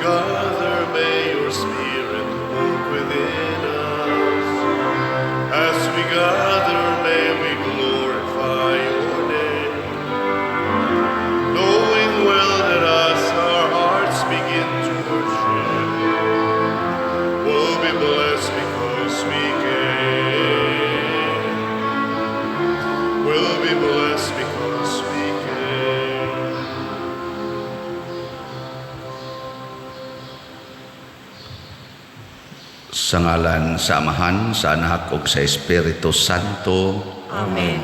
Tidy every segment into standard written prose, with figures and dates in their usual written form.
gather, may your Spirit walk within us. As we gather, may we glorify your name. Knowing well that as our hearts begin to worship, we'll be blessed because we came. We'll be blessed because we came. Sa ngalan sa Amahan, sa Anak ug sa Espiritu Santo. Amen.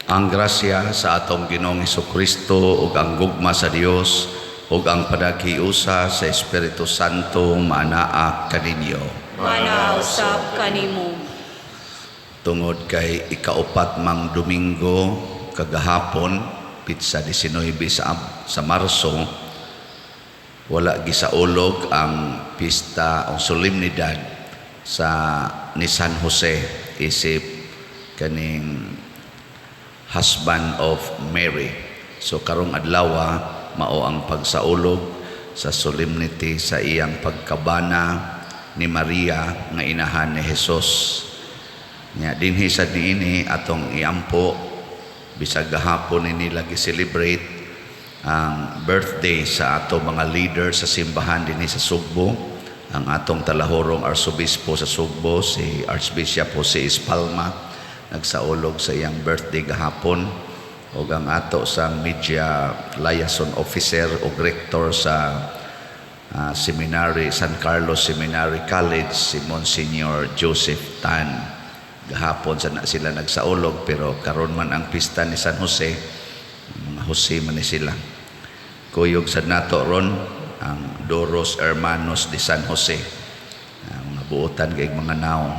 Ang grasya sa atong Ginoong Kristo ug ang gugma sa Dios ug ang panaghiusa sa Espiritu Santo maanaa kaninyo. Maanaa usab kanimo. Tungod kay ikaupat mang Domingo kagahapon, pitsa 19 sa Marso, wala gisaulog ang pista o solemnidad sa ni San Jose isip kaning husband of Mary. So karong adlaw mao ang pagsaulog sa solemnity sa iyang pagkabana ni Maria nga inahan ni Jesus. Nya dinhi sa niini atong iampo, bisag gahapon ni nila gi-celebrate ang birthday sa ato mga leader sa simbahan dinhi sa Sugbo, ang atong talahorong arsobispo sa Sugbo, si Archbishop Jose Espalma, nagsaulog sa iyang birthday gahapon, ug ang ato sa media liaison officer o rector sa Seminary, San Carlos Seminary College, si Monsignor Joseph Tan. Gahapon sa na sila nagsaulog, pero karon man ang pista ni San Jose, mga Jose man ni sila. Kuyog sa nato ron ang Doros Hermanos de San Jose. Mga buotan kay mga naong.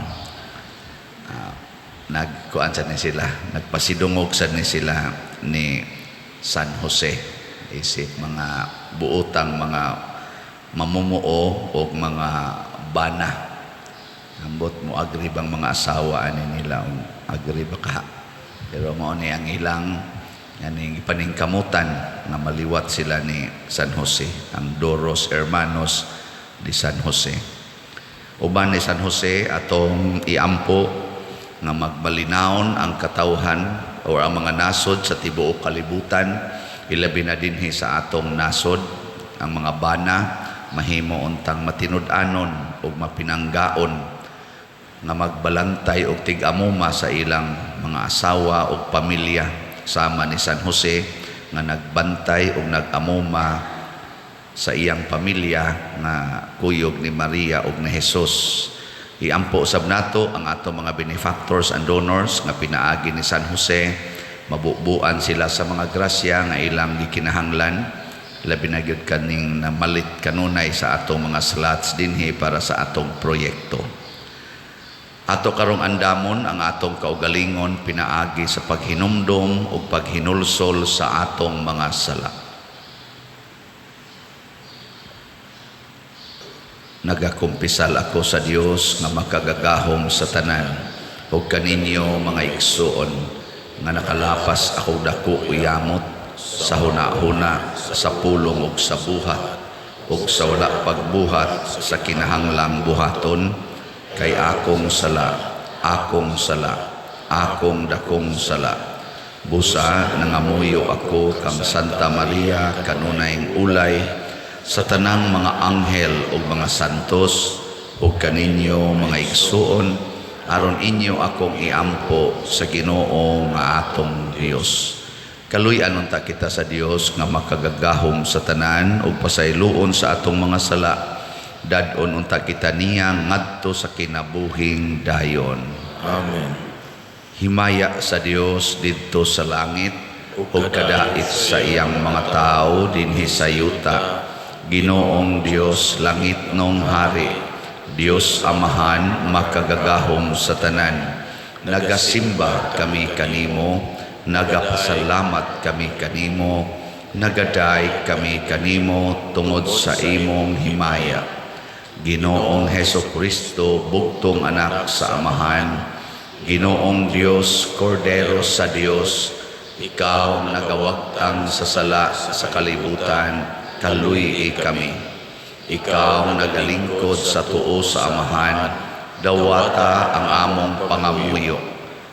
Nagkuan sa ni sila, nagpasidungog sa ni sila ni San Jose. Isip mga buotang mga mamumuo o mga bana. Ambot mo agree bang mga asawa ani nila o agree ba ka? Pero mao ni ang ilang yaning ipaningkamutan nga maliwat sila ni San Jose, ang Doros Hermanos de San Jose. Uban ni San Jose, atong iampo nga magmalinawon ang katawhan o ang mga nasod sa tibuok kalibutan, ilabi na dinhi sa atong nasod, ang mga bana mahimo untang matinud-anon ug mapinanggaon nga magbalantay og tig-amuma sa ilang mga asawa ug pamilya, sama ni San Jose nga nagbantay ug nag-amuma sa iyang pamilya nga kuyog ni Maria ug ni Jesus. Iampo sab nato ang ato mga benefactors and donors nga pinaagi ni San Jose mabubuan sila sa mga grasya nga ilang gikinahanglan, labi na gyud kaning namalit kanunay sa atong mga slots dinhi para sa atong proyekto. Ato karong andamon ang atong kaugalingon pinaagi sa paghinumdom ug paghinulsol sa atong mga sala. Nagakumpisal ako sa Dios nga makagagahom sa tanan ug kaninyo, mga igsuon, nga nakalapas ako dako uyamot sa huna-huna, sa pulong ug sa buhat ug sa wala pagbuhat sa kinahanglang buhaton, kay akong sala, akong sala, akong dakong sala. Busa nangamuyo ako kang Santa Maria kanunayng ulay, sa tanang mga anghel ug mga santos, ug kaninyo, mga igsuon, aron inyo akong iampo sa Ginoo nga atong Dios. Kaluy-an unta kita sa Dios nga makagagahom sa tanan ug pasayloon sa atong mga sala. Dad-on unta kita niya ngadto sa kinabuhing dayon. Amen. Himaya sa Dios didto sa langit ug kadait sa iyang mga tawo dinhi sa yuta. Ginoong Dios, langit nong hari, Dios Amahan makagagahom sa tanan. Nagasimba kami kanimo, nagapasalamat kami kanimo, nagaday kami kanimo tungod sa imong himaya. Ginoong Heso Kristo, bugtong anak sa Amahan, Ginoong Dios, Kordero sa Dios, ikaw nagawagtang sa sala sa kalibutan, kaluy kami. Ikaw nagalingkod sa tuo sa Amahan, dawata ang among pangamuyo.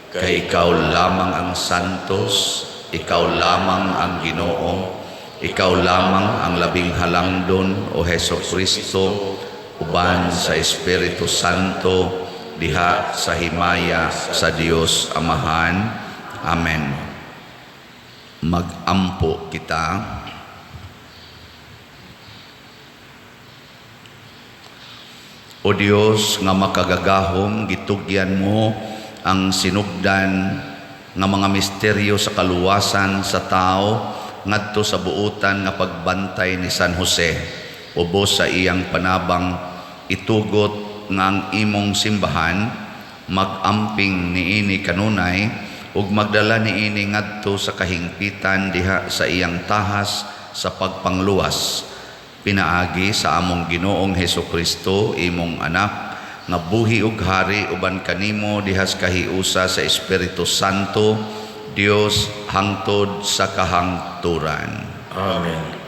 Kay ikaw lamang ang santos, ikaw lamang ang Ginoo, ikaw lamang ang labing halangdon, o Heso Kristo, uban sa Espiritu Santo, diha sa himaya sa Dios Amahan. Amen. Magampo kita. O Dios nga makagagahom, gitugyan mo ang sinugdan nga mga misteryo sa kaluwasan sa tao ngadto sa buotan nga pagbantay ni San Jose. Ubos sa iyang panabang, itugot nga ang imong simbahan magamping niini kanunay ug magdala niini ngadto sa kahingpitan diha sa iyang tahas sa pagpangluwas, pinaagi sa among Ginoong Hesus Kristo, imong anak, nga buhi ug hari uban kanimo diha sa kahiusa sa Espiritu Santo, Dios, hangtod sa kahangturan. Amen.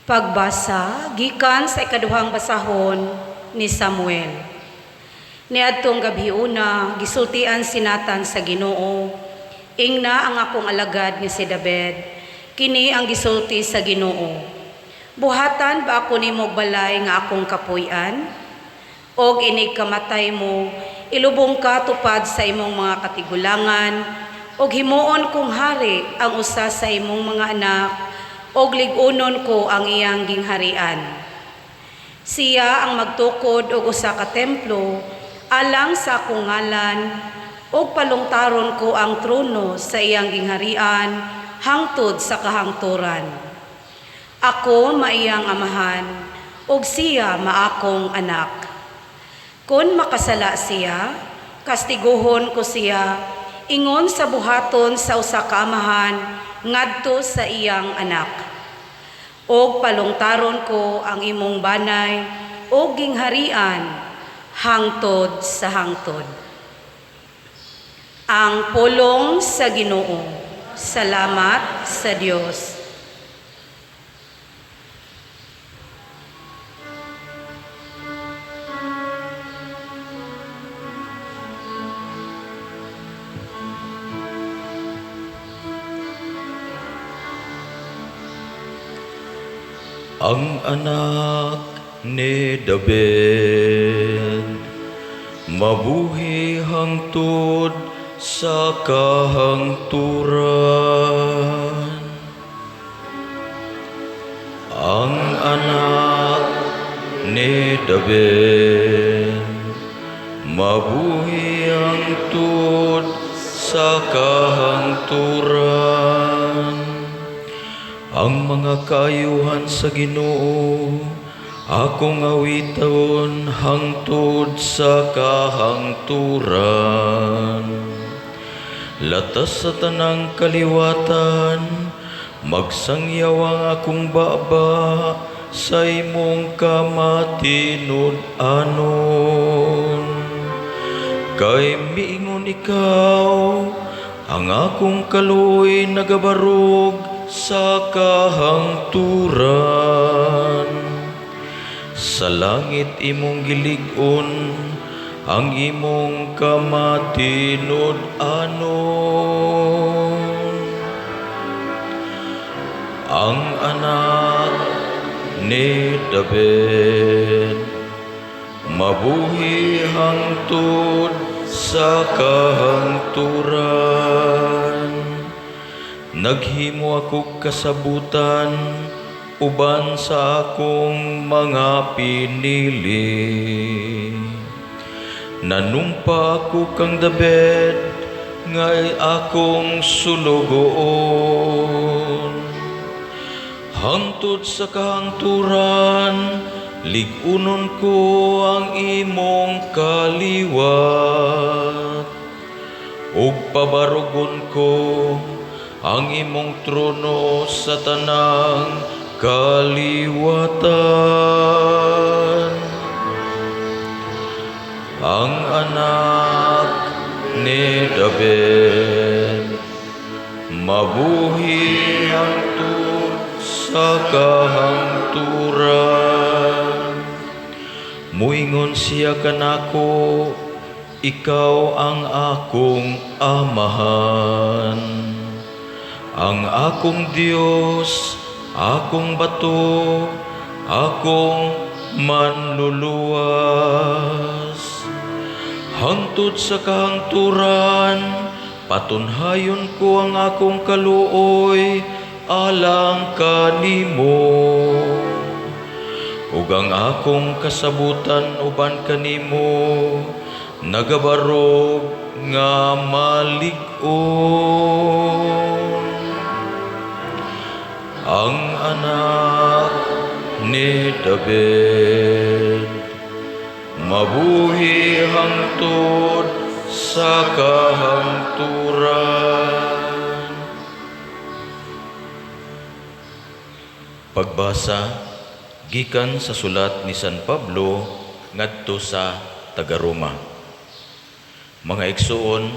Pagbasa gikan sa ikaduhang basahon ni Samuel. Niadtong gabhiuna, gisultian si Nathan sa Ginoo, ingna ang akong alagad nga si David, kini ang gisulti sa Ginoo. Buhatan ba ako nimo balay nga akong kapuy-an? Og inig kamatay mo, ilubong ka tupad sa imong mga katigulangan, og himuon kong hari ang usa sa imong mga anak, og lig-unon ko ang iyang gingharian. Siya ang magtukod og usa ka templo alang sa akong ngalan, og palungtaron ko ang trono sa iyang gingharian hangtod sa kahangturan. Ako maiyang amahan, og siya maakong anak. Kon makasala siya, kastiguhon ko siya, ingon sa buhaton sa usa ka amahan ngadto sa iyang anak. Og palungtaron ko ang imong banay og gingharian hangtod sa hangtod. Ang pulong sa Ginoo. Salamat sa Dios. Ang anak ni David, mabuhi hangtod sa kahangturan. Ang anak ni David, mabuhi hangtod sa kahangturan. Ang mga kaayuhan sa Ginoo akong awiton hangtod sa kahangturan. Latas sa tanang kaliwatan, magsangyaw ang akong baba sa imong kamatinud-anon. Kay miingon ikaw, ang akong kaluoy nagabarog sa kahangturan. Sa langit imong gilig-on ang imong kamatinud-anon. Ang anak ni David, mabuhi hangtod sa kahangturan. Naghimo ako kasabutan uban sa akong mga pinili. Nanumpa ako kang David nga akong sulugoon. Hangtod sa kahangturan, lig-unon ko ang imong kaliwat. Ug pabarugon ko ang imong trono sa tanang kaliwatan. Ang anak ni David, mabuhi hangtod sa kahangturan. Muingon siya kanako, "Ikaw ang akong amahan, ang akong Dios, akong bato, akong manluluwas." Hangtod sa kahangturan, patunhayon ko ang akong kaluoy alang kanimo ug ang akong kasabutan uban kanimo nagabarog nga malig-on. Ang anak ni David, mabuhi hangtod sa kahangturan. Pagbasa gikan sa sulat ni San Pablo ngadto sa taga-Roma. Mga igsuon,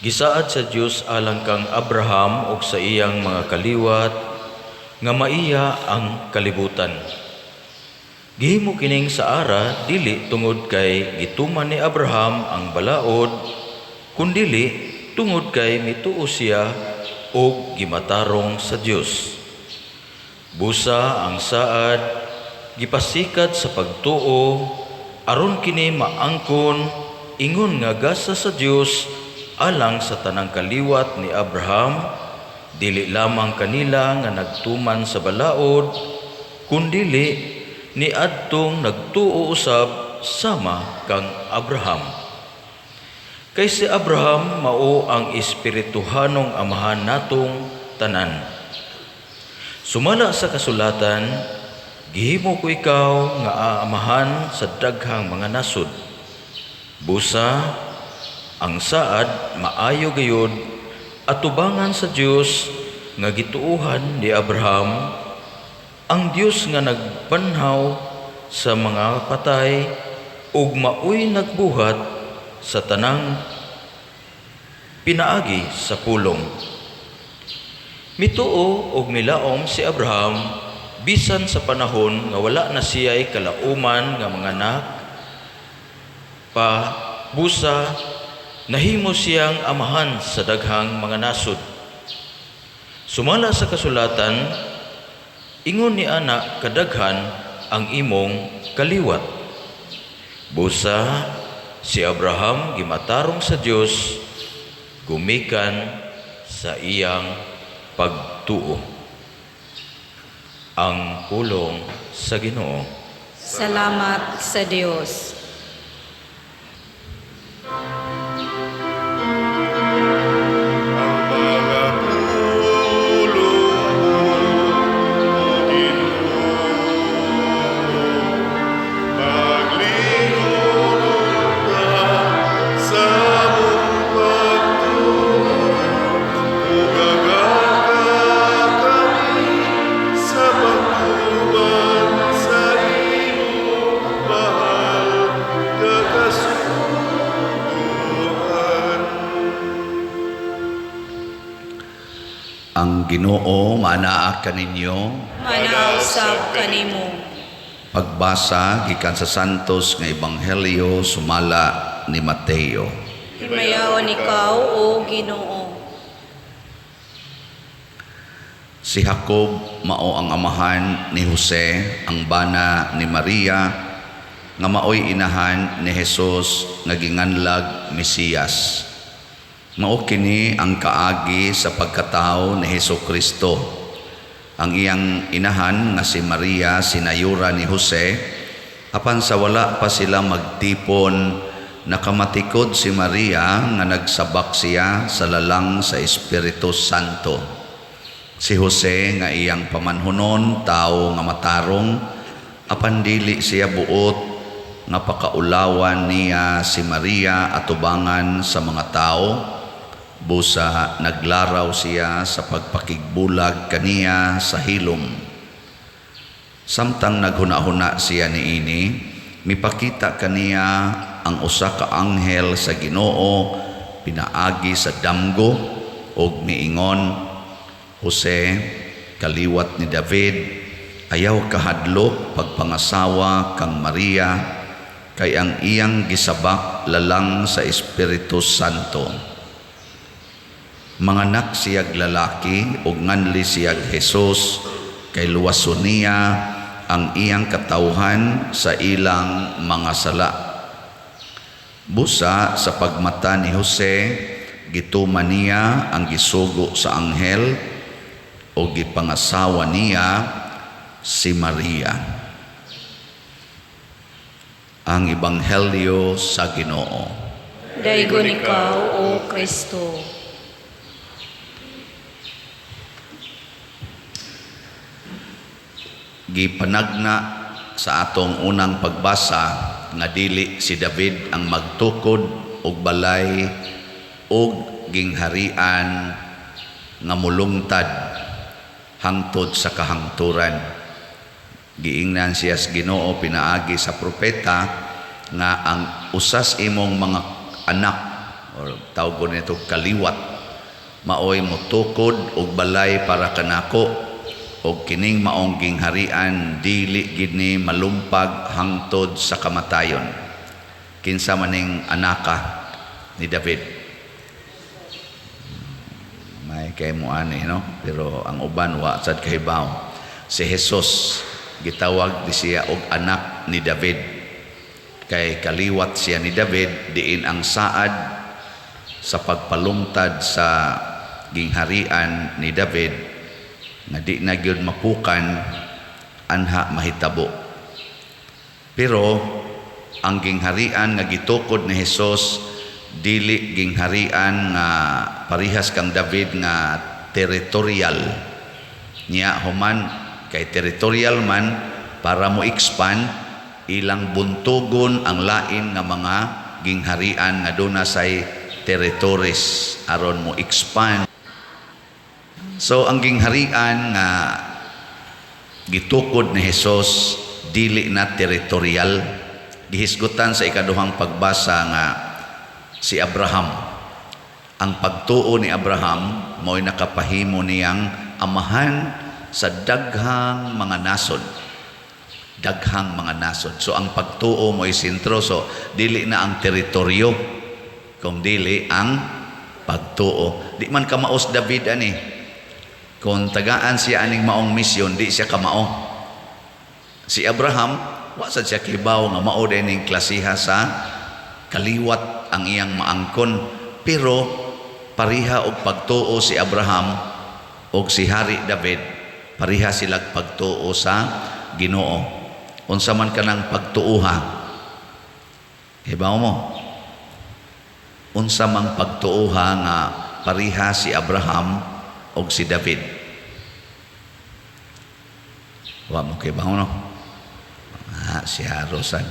gisaad sa Dios alang kang Abraham ug sa iyang mga kaliwat nga maiya ang kalibutan. Gihimo kining saara dili tungod kay gituman ni Abraham ang balaod, kundili tungod kay mituo siya ug gimatarong sa Dios. Busa ang saad gipasikat sa pagtuo aron kini maangkon ingon nga gasa sa Dios alang sa tanang kaliwat ni Abraham, dili lamang kanila nga nagtuman sa balaod, kundili niadtong nagtuo usab sama kang Abraham. Kay si Abraham mao ang espirituhanong amahan natong tanan. Sumala sa kasulatan, "Gihimo ko ikaw nga amahan sa daghang mga nasod." Busa, ang saad maayo gayud atubangan sa Dios nga gituohan ni Abraham, ang Dios nga nagbanhaw sa mga patay ug maoy nagbuhat sa tanang pinaagi sa pulong. Mituo og milaom si Abraham bisan sa panahon nga wala na siya'y kalauman nga manganak pa, busa nahimo siyang amahan sa daghang mga nasod. Sumala sa kasulatan, "Ingon ni ana kadaghan ang imong kaliwat." Busa si Abraham gimatarong sa Dios gumikan sa iyang pagtuo. Ang pulong sa Ginoo. Salamat sa Dios. Ang mga pulong mo, O Ginoo, maglingkod sa among pagtuo, ug kami sa pagtuman sa imong mahal nga kasuguan. Ang Ginoo maanaa kaninyo. Manaa usab kanimo. Pagbasa gikan sa Santos nga Ebanghelyo sumala ni Mateo. Himayaon ikaw, O Ginoo. Si Jacob mao ang amahan ni Jose, ang bana ni Maria, nga maoy inahan ni Jesus nga ginganlag Mesiyas. Mao kini ang kaagi sa pagkatao ni Hesus Kristo. Ang iyang inahan nga si Maria sinayura ni Jose, apan sa wala pa sila magtipon, nakamatikod si Maria nga nagsabak siya sa lalang sa Espiritu Santo. Si Jose nga iyang pamanhunon, tao nga matarong, apan dili siya buot nga pakaulawan niya si Maria atubangan sa mga tao. Busa naglaraw siya sa pagpakigbulag kaniya sa hilom. Samtang naghuna-huna siya niini, mipakita kaniya ang usa ka anghel sa Ginoo pinaagi sa damgo og miingon, "Jose, kaliwat ni David, ayaw kahadlok pagpangasawa kang Maria, kay ang iyang gisabak lalang sa Espiritu Santo. Manganak siyag lalaki ug nganli siyag Jesus, kay luwason niya ang iyang katawhan sa ilang mga sala." Busa sa pagmata ni Jose, gituman niya ang gisugo sa anghel o gipangasawa niya si Maria. Ang Ebanghelyo sa Ginoo. Daygon ikaw, O Kristo. Gipanagna sa atong unang pagbasa nga dili si David ang magtukod og balay og gingharian nga mulungtad hangtod sa kahangturan. Giingnan siya sa Ginoo pinaagi sa propeta nga ang usas imong mga anak, or tawgon nito kaliwat, maoy motukod og balay para kanako, og kining maong gingharian dili gid ni malumpag hangtod sa kamatayon. Kinsa maning anaka ni David? May kay mo ani, no? Pero ang uban wa sad kahibaw. Si Jesus gitawag di siya og anak ni David, kay kaliwat siya ni David, diin ang saad sa pagpalungtad sa gingharian ni David nga di na gyud mapukan anha mahitabo. Pero ang gingharian nga gitukod ni Hesus dili gingharian nga parihas kang David nga territorial. Niya human kay territorial man, para mo expand ilang buntugon ang lain nga mga gingharian nga duna say territories aron mo expand. So ang gingharian nga gitukod ni Hesus dili na territorial. Gihisgutan sa ikaduhang pagbasa nga si Abraham, ang pagtuo ni Abraham mao'y nakapahimo niyang amahan sa daghang mga nasod. Daghang mga nasod. So ang pagtuo mo'y sentro. So dili na ang teritoryo, kung dili ang pagtuo. Di man kamaos David ani. Kung tagaan siya aning maong misyon, di siya kamao. Si Abraham, wa sad siya kibaw nga mao dining klasiha sa kaliwat ang iyang maangkon. Pero pariha og pagtuo si Abraham og si Hari David, pariha silag pagtuo sa Ginoo. Unsa man kanang pagtuoha? Hibaw mo? Unsa mang pagtuoha nga pariha si Abraham og si David? Wa mo kibaw, no? Ah, si Rosan.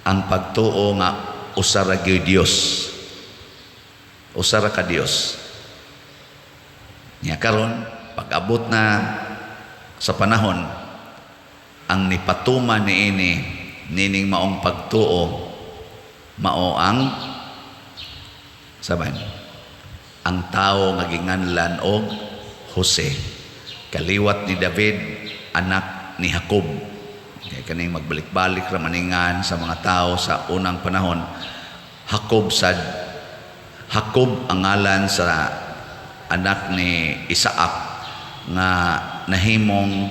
Ang pagtuo nga usa ra gyud Dios. Usa ra ka Dios. Nya karon pag-abot na sa panahon, ang nipatuma niini nining maong pagtuo mao ang saban ang tawo nga ginganlan og Jose, kaliwat ni David, anak ni Jacob. Kay kaning magbalik-balik ra maningan sa mga tao sa unang panahon, Jacob sad, Jacob ang ngalan sa anak ni Isaac nga nahimong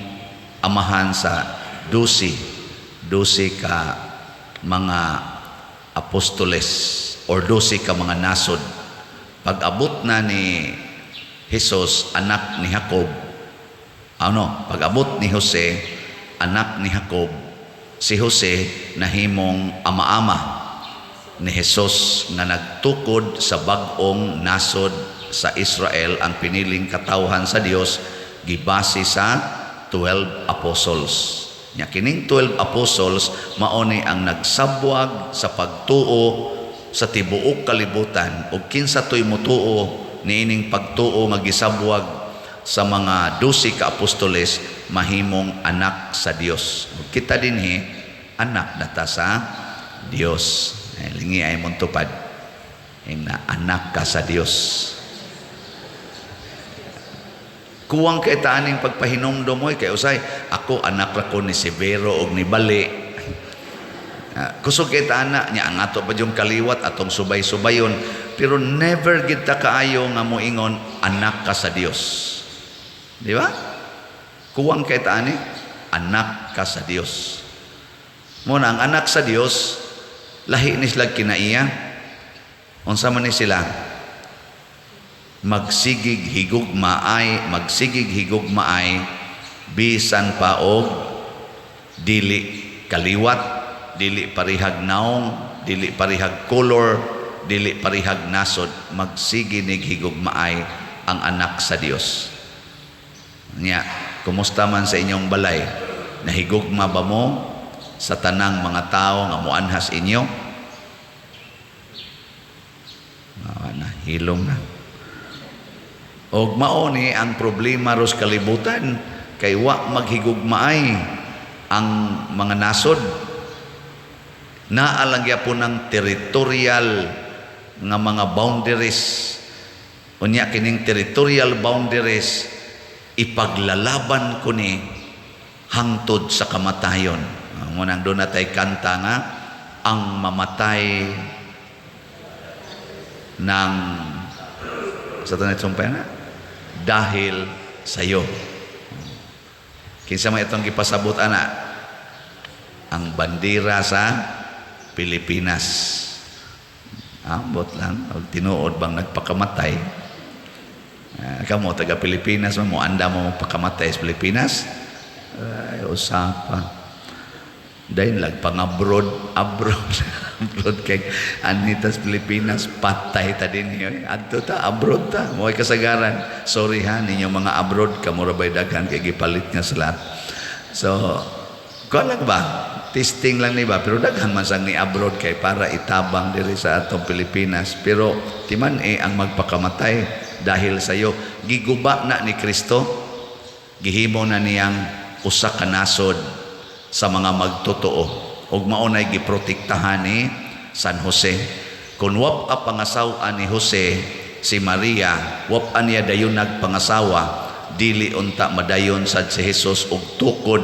amahan sa 12 ka mga apostoles or 12 ka mga nasod. Pag-abot na ni Jesus, anak ni Jacob, ano, pag-abot ni Jose, anak ni Jacob, si Jose nahimong ama-ama ni Jesus nga nagtukod sa bag-ong nasod sa Israel, ang piniling katawhan sa Dios, gibase sa 12 apostles. Nya kining 12 apostles mao ni ang nagsabwag sa pagtuo sa tibuok kalibutan, ug kinsa toy motuo niining pagtuo nga gisabwag sa mga 12 ka apostoles mahimong anak sa Dios. Ug kita dinhi anak na ta sa Dios. Ay, lingi ay montupad. Ingna, "Anak ka sa Dios." Kuwang kay taaning pagpahinumdom mo kay usay ako anak ra ko ni Severo og ni Bali. Ah, kusog kay taana nya ang ato pa yung kaliwat atong subay-subayon, pero never gid ta kaayo nga moingon, "Anak ka sa Dios." Di ba? Kuwang kay taani, anak ka sa Dios. Mo na ang anak sa Dios, lahi ni sila kinaiya. Unsa man ni sila? Magsigig higugmaay, magsigig higugmaay bisan pa og dili kaliwat, dili parihag naong, dili parihag color, dili parihag nasod, magsige nig higugmaay ang anak sa Dios. Nya, kumusta man sa inyong balay? Nahigugma ba mo sa tanang mga tao nga muanhas inyo? Ah, nahilom na. Og mao ni ang problema ros kalibutan kay wa maghigugmaay ang mga nasod. Naa lang gyapon ng territorial nga mga boundaries. Unya kining territorial boundaries, ipaglalaban ko ni hangtod sa kamatayon. Mo nang doon natay kanta nga ang mamatay ng sa tanay sumpay na dahil sayo. Kinsa man itong gipasabot ana? Ang bandera sa Pilipinas. Ambot lang og tinuod bang nagpakamatay? Ah, kamo taga Pilipinas man mo, anda mo magpakamatay sa Pilipinas? Ay, usapa. Dayon lag pang abroad, abroad, abroad kay anitas Pilipinas, patay ta din oy. Adto ta, abroad ta. Mo'y kasagaran. Sorry ha, ninyo mga abroad, kamo ra bay daghan kay gipalit nga sa lahat. So, kuan lang ba? Testing lang ni ba? Pero daghan man sang ni abroad kay para itabang diri sa atong Pilipinas. Pero timan eh ang magpakamatay dahil sayo. Giguba na ni Kristo, gihimo na niyang usa ka nasod sa mga magtotoo. Ug mao nay giprotektahan ni San Jose. Kung wap a pangasawa ni Jose si Maria, wap a niya dayon nagpangasawa, dili unta madayon sad si Jesus og tukod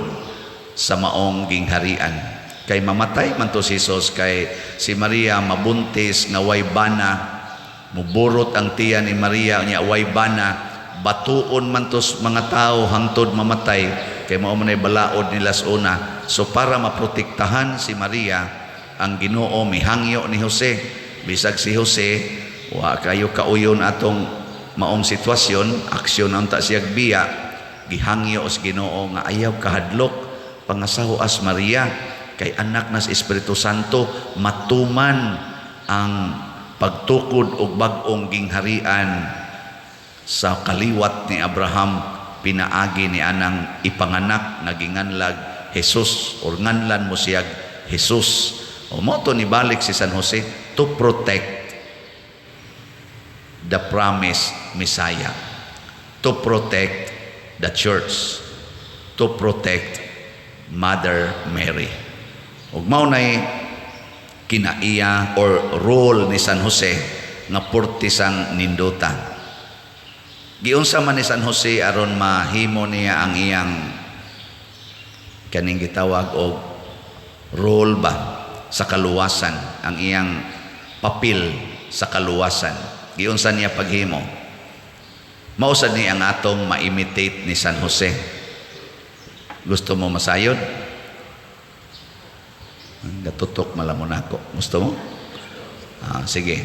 sa maong gingharian. Kay mamatay man to si Jesus kay si Maria mabuntis nga way bana, muburot ang tiyan ni Maria nya way bana, batuon man to mga tao hangtod mamatay kay mao man ay balaod nila sa una. So para maprotektahan si Maria, ang Ginoo mihangyo ni Jose. Bisag si Jose wa kayo kauyon atong maong sitwasyon, aksyon unta siyag biya, gihangyo sa Ginoo nga ayaw kahadlok, pangasawa as Maria kay anak na sa Espiritu Santo, matuman ang pagtukod og bag-ong gingharian sa kaliwat ni Abraham pinaagi ni anang ipanganak nga ginganlag Jesus or nganlan mo siyag Jesus. O mo to ni balik si San Jose to protect the promised Messiah, to protect the church, to protect Mother Mary. Ug mao nay kinaiya or role ni San Jose nga purtisang nindota. Giunsa man ni San Jose aron mahimo niya ang iyang kaning gitawag og role ba sa kaluwasan, ang iyang papel sa kaluwasan? Giunsa niya paghimo? Mao sad ni ang atong ma-imitate ni San Jose. Gusto mo masayod? Gatutok malamon ako. Gusto mo? Ah, sige.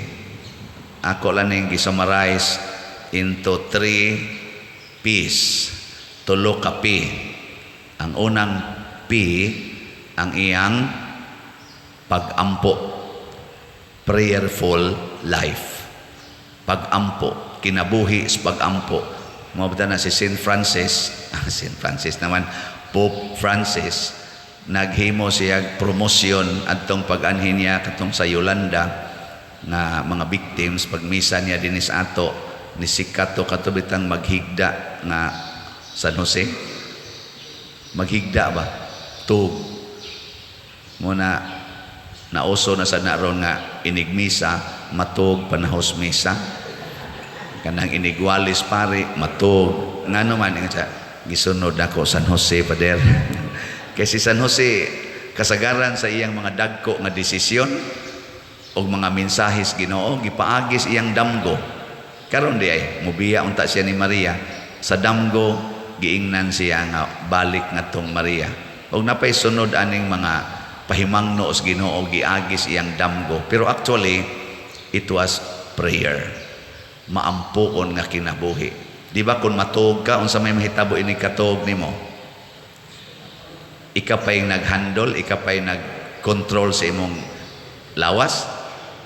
Ako lang ning gi-summarize into three P's. Tulo ka P. Ang unang P, ang iyang pag-ampo. Prayerful life. Pag-ampo. Kinabuhi sa pag-ampo. Mo na si Saint Francis, ah, Saint Francis naman, Pope Francis, naghimo siya promosyon adtong pag-anhi niya katong sa Yolanda nga mga victims. Pagmisa niya dinis ato ni sikat to kato bitang maghigda nga San Jose, maghigda ba tug muna nauso na sa naron nga inigmisa. Matug panahos misa. Kanang inigwalis pare, matug. Ngano man ingon siya, gisunod ako San Jose, Pader. Kay si San Jose kasagaran sa iyang mga dagko nga desisyon og mga mensahes Ginoo gipaagis iyang damgo. Karon di ay mubiya unta siya ni Maria sa damgo, giingnan siya nga balik ngadtong Maria. Og napay sunod aning mga pahimangno sa Ginoo giagis iyang damgo. Pero actually it was prayer. Maampuon nga kinabuhi. Di ba kung matuog ka, unsa may mahitabo ini katuog nimo? Ika pa'y nag-handle, ika pa'y nag-control sa imong lawas?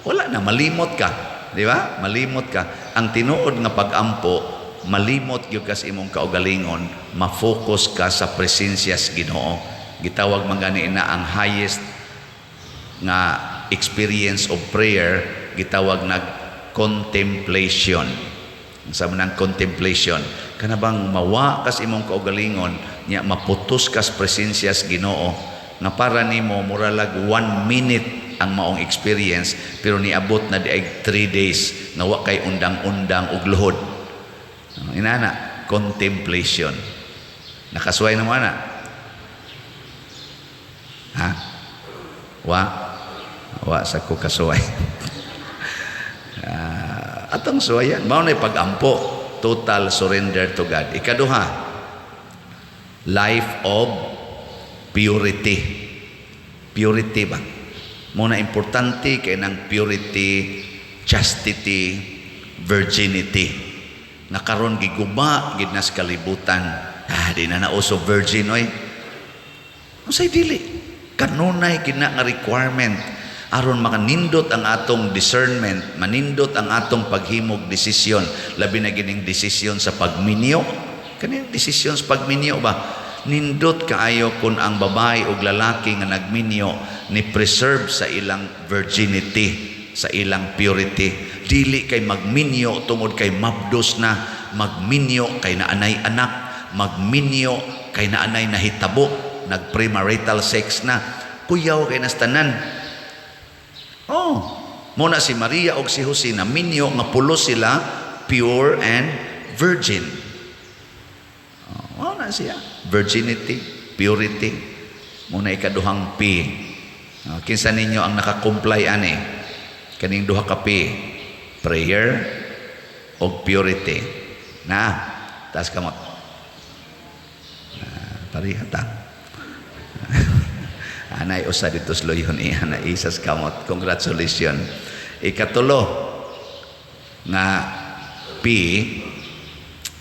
Wala na, malimot ka. Di ba? Malimot ka. Ang tinuod nga pag-ampo, malimot gyud ka sa imong kaugalingon, ma-focus ka sa presensya sa Ginoo. Gitawag man gani na ang highest nga experience of prayer, gitawag nag contemplation. Sa man ang contemplation, kana bang mawa kas imong kaugalingon nya maputos kas presensya sa Ginoo nga para nimo muralag 1 minute ang maong experience, pero niabot na di ay 3 days nga wa kay undang-undang ug luhod. Inana contemplation. Nakasuway na mo ana? Ha? Wa wa sa ko kasuway. Atong suwayan mao na pag-ampo, total surrender to God. Ikaduha, life of purity. Purity ba mo na importante kay nang purity, chastity, virginity nga karon giguba gid na sa kalibutan. Di na nauso virgin oy. Unsay dili kanunay gid na nga requirement aron makanindot ang atong discernment, manindot ang atong paghimog desisyon, labi na gining desisyon sa pagminyo. Kaning desisyon sa pagminyo ba, nindot kaayo kung ang babae o lalaki nga nagminyo ni preserve sa ilang virginity, sa ilang purity. Dili kay magminyo tungod kay mabdos na, magminyo kay naanay anak, magminyo kay naanay nahitabo, nag-premarital sex na. Kuyaw kay nastanan. Oh, muna si Maria og si Jose na minyo nga pulos sila, pure and virgin. Oh, na siya. Virginity, purity. Muna ikaduhang P. Oh, kinsa ninyo ang nakakomply ani? Kaning duha ka P. Prayer og purity. Na, taas kamot. Ah, pareha ta. Anay usa dito sa luyon iya na isas kamot. Congratulations. Ikatulo nga P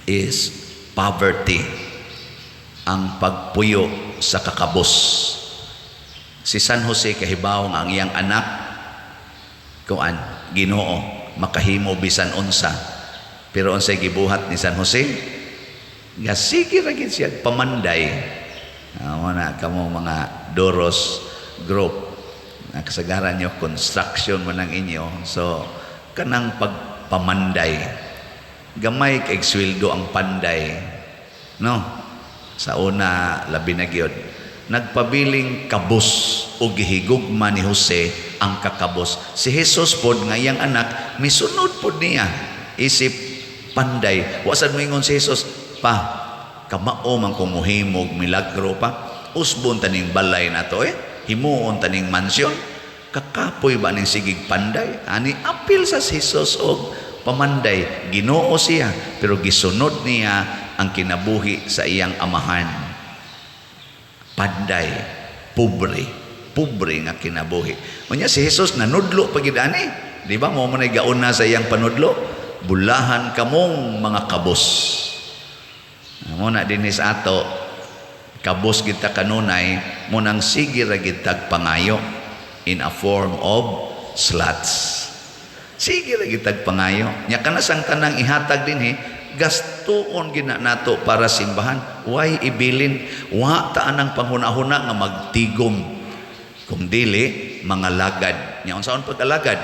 is poverty. Ang pagpuyo sa kakabos. Si San Jose kahibaw nga ang iyang anak kuan Ginoo, makahimo bisan unsa. Pero unsay gibuhat ni San Jose? Nga sige ra gid siya pamanday. Mo na kamo mga Doros group na kasagaran nyo construction man ang inyo. So kanang pagpamanday. Gamay kay sweldo ang panday. No? Sa una labi na gyud. Nagpabiling kabos o gihigugma ni Jose ang kakabos. Si Jesus pod nga iyang anak misunod pod niya. Isip panday. Wa sad moingon si Jesus, "Pa, kamao man kung muhimog milagro pa. Usbon taning balay na to eh. Himuon taning mansyon. Kakapoy ba ning sigig panday?" Ani apil sa si Jesus og pamanday. Ginoo siya pero gisunod niya ang kinabuhi sa iyang amahan. Panday, pobre, pobre nga kinabuhi. Unya si Jesus nanudlo pa gid ani. Di ba mo man gauna sa iyang panudlo? Bulahan kamong mga kabos. Mo na dinhi sa ato, kabos kita kanunay, mo nang sige ra gid tag pangayo in a form of slots. Sige ra gid tag pangayo. Nya kana sang tanang ihatag dinhi, gastuon gina nato para simbahan. Why ibilin? Wa ta anang panghuna-huna nga magtigom. Kung dili, mga lagad. Nya unsaon pag-alagad?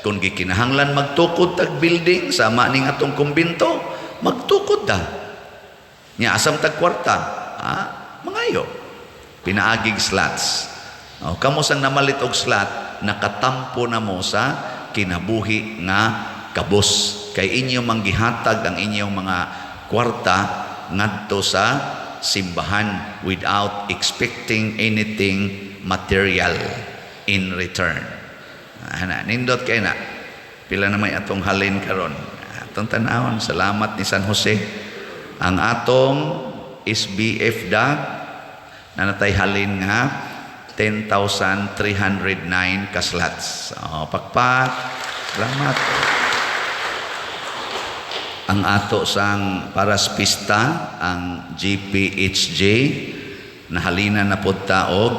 Kung gikinahanglan magtukod tag building sama ning atong kumbinto, magtukod ta. Nya asam tag kwarta? Ah, mangayo. Pinaagig slots. O, kamo sang namalit og slot, nakatampo na mo sa kinabuhi nga kabos. Kay inyo mang gihatag ang inyong mga kwarta ngadto sa simbahan without expecting anything material in return. Ana, nindot kay na. Pila na may atong halin karon. Atong tanawon, salamat ni San Jose. Ang atong SBF DAG nanatay halin nga 10,309 ka slots. Oh, pakpak. Salamat. Ang ato sang para sa pista, ang GPHJ, nahalina na pud ta og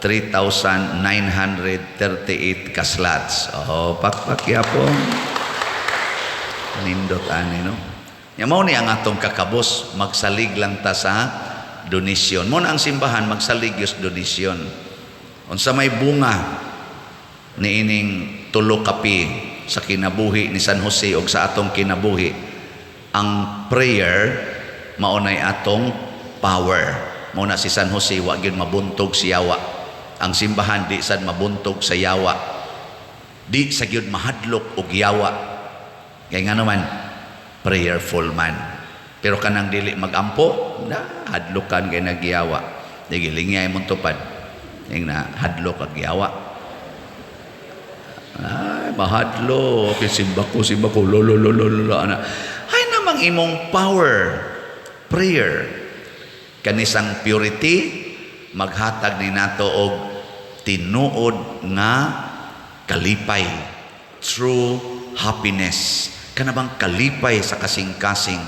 3,938 ka slots. Oh, pakpak yapon. Nindot ani, no. Ya, mao ni ang atong kakabos, magsalig lang ta sa donasyon. Mo na ang simbahan magsalig yus donasyon. Unsa may bunga niining tulo ka P sa kinabuhi ni San Jose og sa atong kinabuhi? Ang prayer mao nay atong power. Mao na si San Jose wa gyud mabuntog si yawa. Ang simbahan di sad mabuntog sa yawa. Di sa gyud mahadlok og yawa. Kay nga naman prayerful man. Pero kanang dili magampo, na hadlokan kay nagyawa. Di gilingay mong tupad. Ing na hadlok ag yawa. Ay, mahadlo. Okay, simba ko, simba ko. Lo, lo, lo, lo, lo, ana. Ay namang imong power. Prayer. Kanisang purity, maghatag ni nato og tinuod nga kalipay. True happiness. Kana bang kalipay sa kasing-kasing.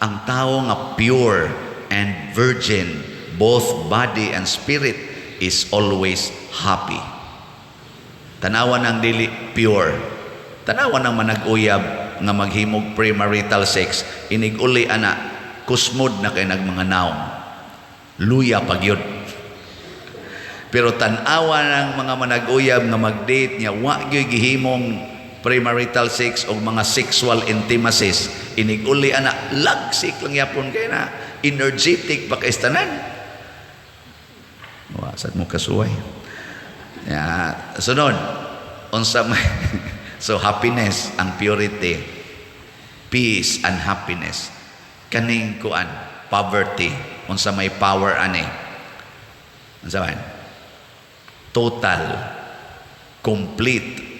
Ang tao nga pure and virgin, both body and spirit, is always happy. Tanawan ang dili pure. Tanawan ang manag-uyab nga maghimog premarital sex, inig uli ana, kusmod na kay nagmanga naong. Luya pagyud. Pero tan-awa ng mga manag-uyab nga mag-date niya, wa gyud gihimong premarital sex o mga sexual intimacies. Inig uli ana, lagsik lang yapon kay na energetic pa kay tanan. Wa sad mo kasuway. Ya, sunod unsa may so happiness ang purity, peace and happiness. Kaning kuan, poverty, unsa may power ani? Unsa man? Total, complete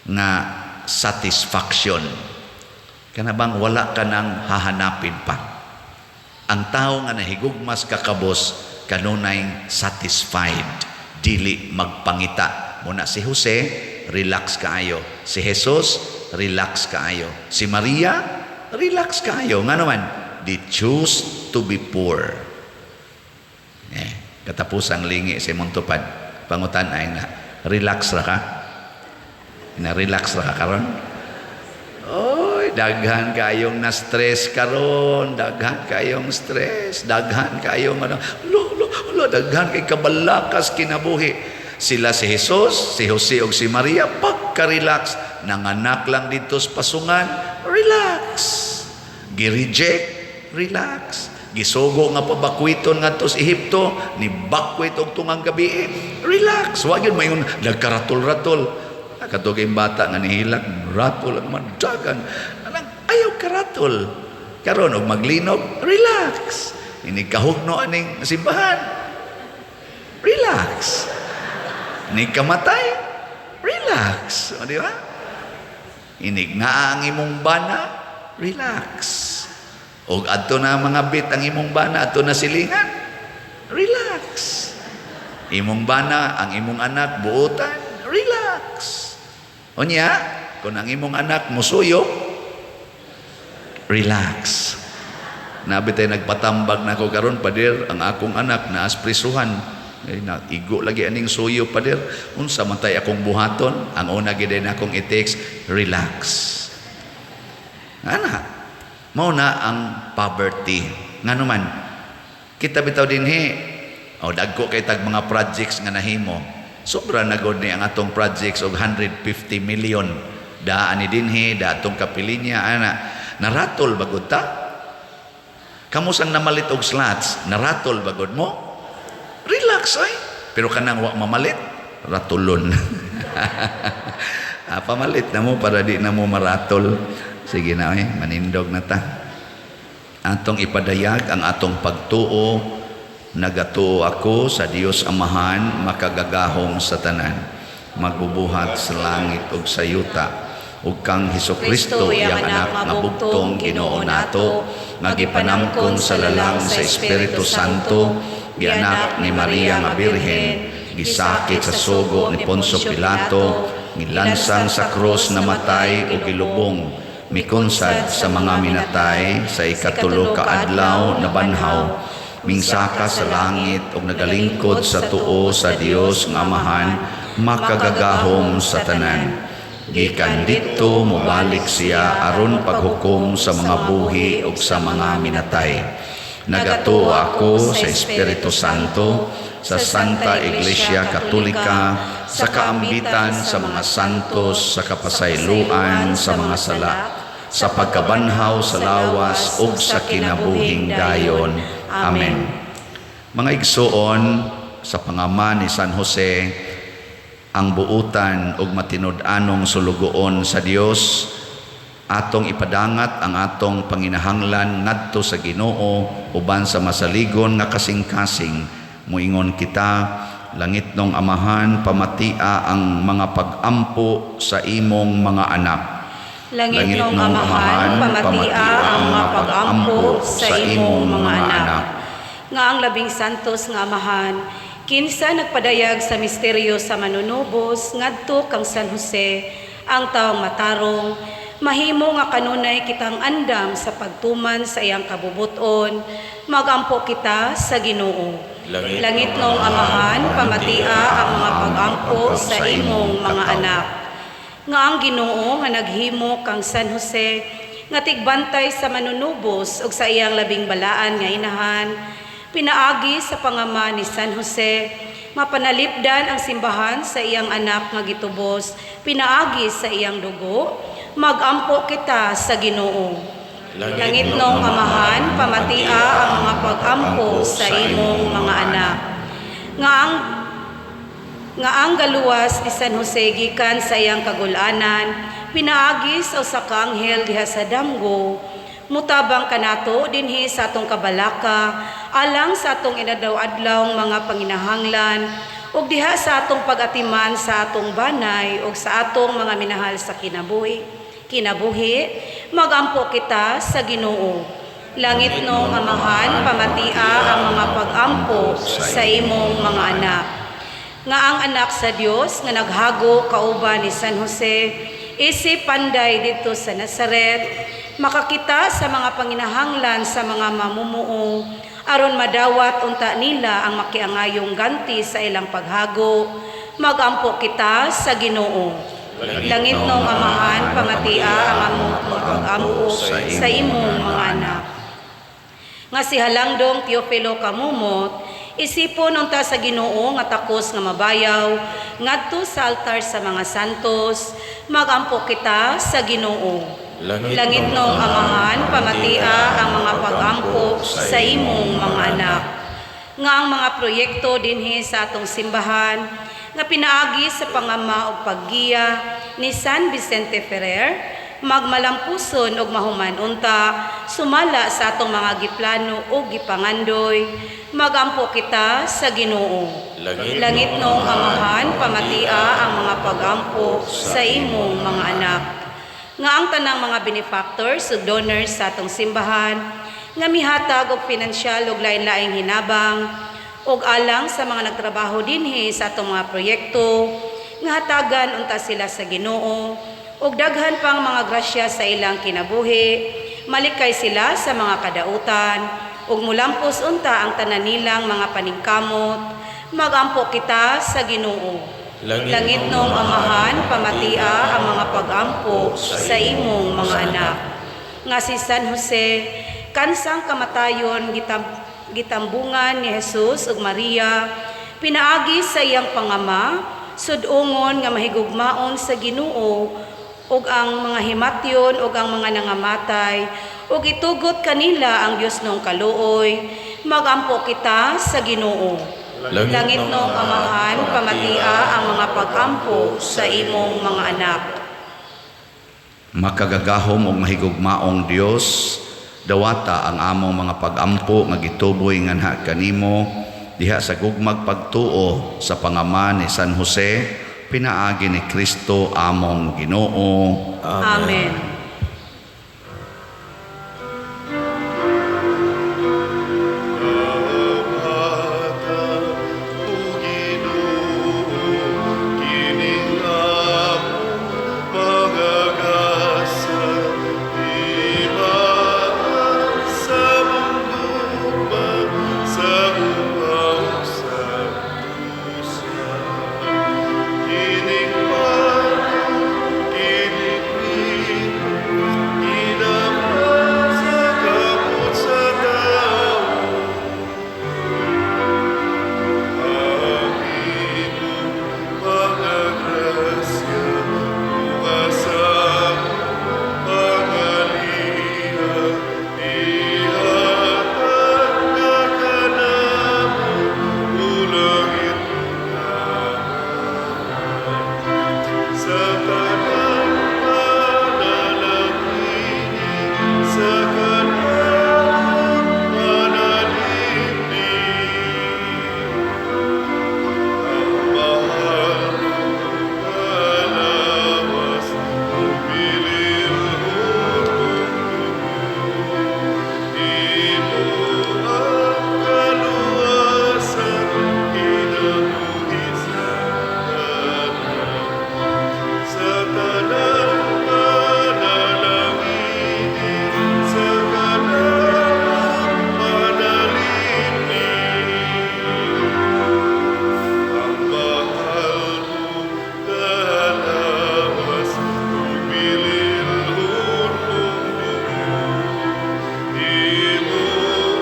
nga satisfaction. Kana bang wala ka nang hahanapin pa. Ang tao nga nahigugmas kakabos kanunay satisfied, dili magpangita. Muna si Jose, relax kaayo. Si Jesus, relax kaayo. Si Maria, relax kaayo. Nga naman, they choose to be poor. Eh, katapusang lingi si Montupad. Pangutan ay na, relax ra ka? Na relax ra ka karon? Oy, daghan kayong na stress karon, daghan kayong stress, daghan kayong ano, lo, lo, lo, daghan kay kabalakas kinabuhi. Sila si Jesus, si Jose ug si Maria pagka-relax, nanganak lang dito sa pasungan, relax. Gi-reject, relax. Gisugo nga pabakwiton ngadto sa Ehipto, ni bakwit og tungang gabi, relax. Wa gyud mayon nagkaratol-ratol. Katong bata nga nihilak, ratol ang mandagan. Anang ayaw karatol. Karon og maglinog, relax. Ini kahugno aning simbahan. Relax. Ni kamatay, relax. O, di ba? Inig nga ang imong bana, relax. Og adto na mga bit ang imong bana, adto na silingan, relax. Imong bana, ang imong anak, buotan, relax. Unya, kung ang imong anak musuyo, relax. Nabi tayo nagpatambag na ko karon, "Pader, ang akong anak naas prisuhan. Ay, na, igo lagi aning suyo, pader. Unsa man tay akong buhaton?" Ang una gid na akong i-text, "Relax." Ana, mao na ang poverty. Ngano man, kita bitaw dinhi, o dagko kay tag mga projects nga nahimo. Sobra na gud ni ang atong projects og 150 million. Daan ni dinhi, da atong kapilinya, ana. Naratol bagod ta? Kamo sang namalit og slots, naratol bagod mo? Relax ay. Pero kanang wa mamalit, ratulon. Ah, pamalit na mo para di na mo maratol. Sige na eh, manindog na ta. Atong ipadayag ang atong pagtuo. Nagatuo ako sa Dios Amahan, makagagahom sa tanan, magbubuhat sa langit ug sa yuta, ug kang Hesukristo, iyang anak nga bugtong Ginoo nato, nga gipanangkon sa lalang sa Espiritu Santo, gianak ni Maria nga Birhen, gisakit sa sugo ni Poncio Pilato, gilansang sa krus, namatay ug gilubong, mikunsad sa mga minatay, sa ikatulo ka adlaw nabanhaw, mingsaka sa langit ug nagalingkod sa tuo sa Dios nga Amahan, makagagahom sa tanan. Gikan didto mobalik siya aron paghukom sa mga buhi ug sa mga minatay. Nagatuo ako sa Espiritu Santo, sa Santa Iglesia Katolika, sa kaambitan sa mga santos, sa kapasayloan sa mga sala, sa pagkabanhaw sa lawas ug sa kinabuhing dayon. Amen. Mga igsuon, sa pangama ni San Jose, ang buutan ug matinud-anong sulugoon sa Dios, atong ipadangat ang atong panginahanglan ngadto sa Ginoo uban sa masaligon nga kasing-kasing. Muingon kita: Langitnong Amahan, pamatia ang mga pag-ampo sa imong mga anak. Langitnong Amahan, pamatia ang mga pag-ampo sa imong mga anak. Nga ang Labing Santos nga Amahan, kinsa nagpadayag sa misteryo sa manunubos ngadto kang San Jose, ang taong matarong, mahimo nga kanunay kitang andam sa pagtuman sa iyang kabubuton, magampo kita sa Ginoo. Langitnong Amahan, pamatia ang mga pag-ampo sa imong mga anak. Nga ang Ginoo nga naghimo kang San Jose nga tigbantay sa manunubos ug sa iyang labing balaan nga inahan, pinaagi sa pangama ni San Jose, mapanalipdan ang simbahan sa iyang anak nga gitubos pinaagi sa iyang dugo, magampo kita sa Ginoo. Langitnong Amahan, pamatia ang mga pag-ampo sa imong mga anak. Nga ang galuwas ni San Jose gikan sa iyang kagulanan, pinaagi sa usa ka anghel diha sa damgo, mutabang kanato dinhi sa atong kabalaka alang sa atong inadlaw-adlaw mga panginahanglan ug diha sa atong pag-atiman sa atong banay ug sa atong mga minahal sa kinabuhi, magampo kita sa Ginoo. Langitnong Amahan, pamatia ang mga pag-ampo sa imong mga anak. Nga ang anak sa Dios nga naghago kauban ni San Jose isip panday didto sa Nazaret, makakita sa mga panginahanglan sa mga mamumuo aron madawat unta nila ang makiangayong ganti sa ilang paghago, magampo kita sa Ginoo. Langitnong Amahan, pamatia ang among pag-ampo sa imong mga anak. Nga si Halangdong Teofilo Camomot, isipon unta sa Ginoo nga takos nga mabayaw ngadto sa altar sa mga santos, magampo kita sa Ginoo. Langitnong Amahan, pamatia ang mga pag-ampo sa imong mga anak. Nga ang mga proyekto dinhi sa atong simbahan nga pinaagi sa pangama ug paggiya ni San Vicente Ferrer, magmalampuson ug mahuman unta sumala sa atong mga giplano ug gipangandoy, magampo kita sa Ginoo. Langitnong Amahan, pamatia ang mga pag-ampo sa imong mga anak. Nga ang tanang mga benefactors ug donors sa atong simbahan nga mihatag og pinansyal ug lain-laing hinabang ug alang sa mga nagtrabaho dinhi sa atong mga proyekto, nga hatagan unta sila sa Ginoo ug daghan pang mga grasya sa ilang kinabuhi, malikay sila sa mga kadautan ug mulampos unta ang tanan nilang mga paningkamot, magampo kita sa Ginoo. Langitnong Amahan, pamatia ang mga pag-ampo sa imong mga anak. Nga si San Jose, kansang kamatayon gitambungan ni Jesus ug Maria, pinaagi sa iyang pangama, sudungon nga mahigugmaon sa Ginoo ug ang mga himatyon ug ang mga nangamatay ug itugot kanila ang Dios nong kaluoy, magampo kita sa Ginoo. Langitnong Amahan, pamatia ang mga pag-ampo sa imong mga anak. Makagagahom ug mahigugmaong Dios, dawata ang among mga pagampo nga gituboy nganha kanimo diha sa gugmag pagtuo sa pangama ni San Jose, pinaagi ni Kristo among Ginoo. Amen. Dawata, O Ginoo, kining among mga gasa, timaan sa among gugma, sa upaw sa pusa. Kining pano, kining bino, ginama sa kamot sa tawo. Ang imong mga grasya, tunga sa among pagaliha, ihatag na kanamo, O langit Amahan. Sa tanang panalangini, sa kanang panalipin. Ang mahal mong lawas, ug bililhon mong dugo. Imo ang kaluwasan, kinabuhi sa tanan. Sa tanang panalangini, sa kanang panalipin. Ang mahal mong lawas, ug bililhon mong dugo. Imo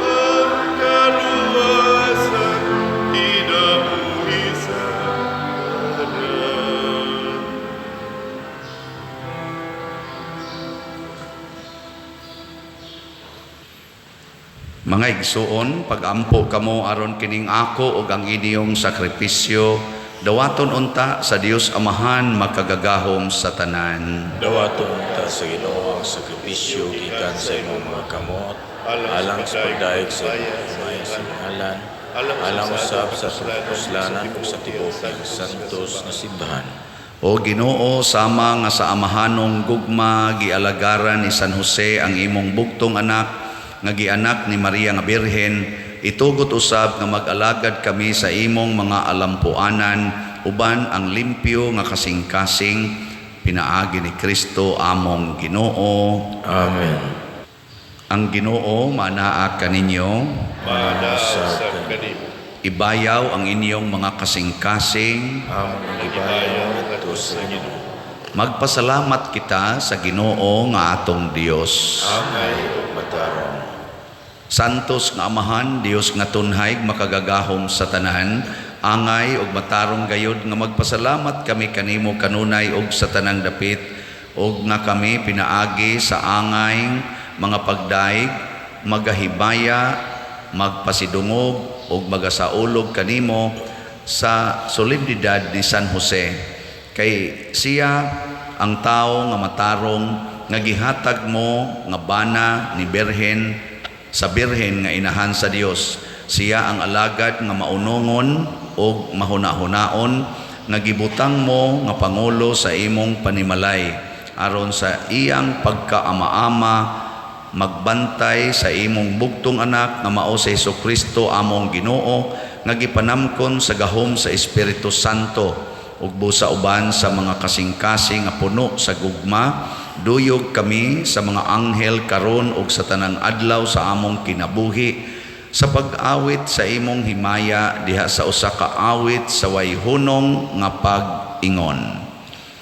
ang kaluwasan, kinabuhi sa tanan. Mga igsuon, pag-ampo kamo aron kining ako ug ang inyong sakripisyo, dawaton unta sa Dios Amahan makagagahom sa tanan. Dawaton unta sa Ginoo ang sakripisyo gikan sa imong mga kamot, alang sa pagdayeg sa imong himaya sa imong ngalan, alang usab sa kapuslanan ug sa tibuok niyang santos nga simbahan. O Ginoo, sama nga sa amahanong gugma gialagaran ni San Jose ang imong bugtong anak nga gianak ni Maria nga Birhen, itugot usab nga mag-alagad kami sa imong mga alampuanan uban ang limpyo nga kasing-kasing, pinaagi ni Kristo among Ginoo. Amen. Ang Ginoo manaa kaninyo. Manaa usab kanimo. Ibayaw ang inyong mga kasing-kasing. Among gibayaw ngadto sa Ginoo. Magpasalamat kita sa Ginoo nga atong Dios. Angay ug matarong. Santos nga Amahan, Dios nga tunhay, makagagahom sa tanan, angay ug matarong gayod nga magpasalamat kami kanimo kanunay ug sa tanang dapit, ug nga kami pinaagi sa angay mga pagdaig, magahibaya, magpasidungog ug magasaulog kanimo sa solemnidad ni San Jose. Kay siya ang tawo nga matarong nga gihatag mo nga bana ni Birhen sa Birhen nga inahan sa Dios. Siya ang alagad nga maunongon ug mahuna-hunaon nga gibutang mo nga pangulo sa imong panimalay aron sa iyang pagkaama-ama magbantay sa imong bugtong anak nga mao si Hesukristo among Ginoo nga gipanamkon sa gahom sa Espiritu Santo ug busa uban sa mga kasing-kasing nga puno sa gugma. Duyog kami sa mga anghel karon ug sa tanang adlaw sa among kinabuhi sa pag-awit sa imong himaya diha sa usa ka awit sa way hunong nga pag-ingon.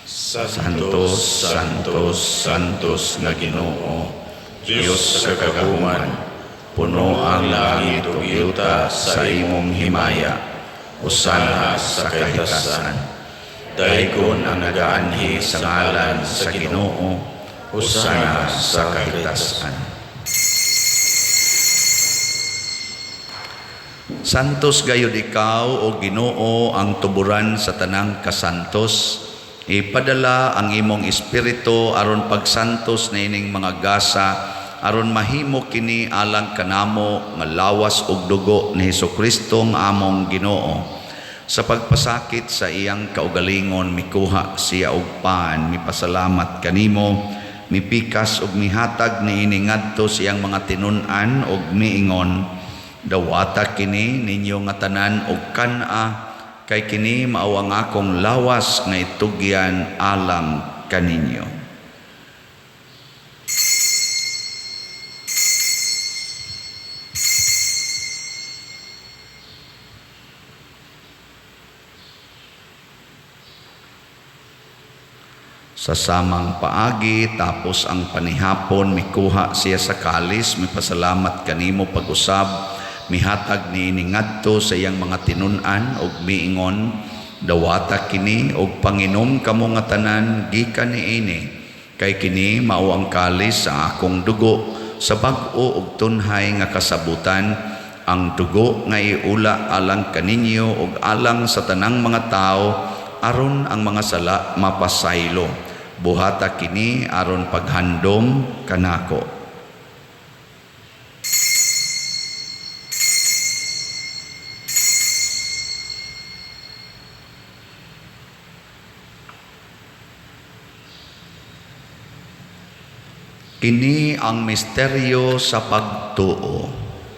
Santos, Santos, Santos nga Ginoo, Dios sa kagahuman, puno ang langit ug yuta sa imong himaya. Hosana sa kahitasan. Daygon ang nagaanhi sa ngalan sa Ginoo, hosana sa kahitasan. Santos gayud ikaw o Ginoo ang tuburan sa tanang kasantos. Ipadala ang imong espiritu aron pagsantos niining mga gasa, aron mahimo kini alang kanamo nga lawas ug dugo ni Hesukristo nga among Ginoo. Sa pagpasakit sa iyang kaugalingon, mikuha siya og pan, mipasalamat kanimo, mipikas ug mihatag niini ngadto sa iyang mga tinun-an ug miingon, "Dawata kini ninyo nga tanan ug kan-a, kay kini mao ang akong lawas nga itugyan alang kaninyo." Sa samang paagi, tapos ang panihapon, mikuha siya sa kalis, mipasalamat kanimo pag-usab, mihatag niini ngadto sa iyang mga tinun-an ug miingon, "Dawata kini ug panginom kamo nga tanan gikan niini, kay kini mao ang kalis sa akong dugo sa bag-o ug tunhay nga kasabutan, ang dugo nga iula alang kaninyo ug alang sa tanang mga tawo aron ang mga sala mapasaylo. Buhata kini aron paghandom kanako." Kini ang misteryo sa pagtuo.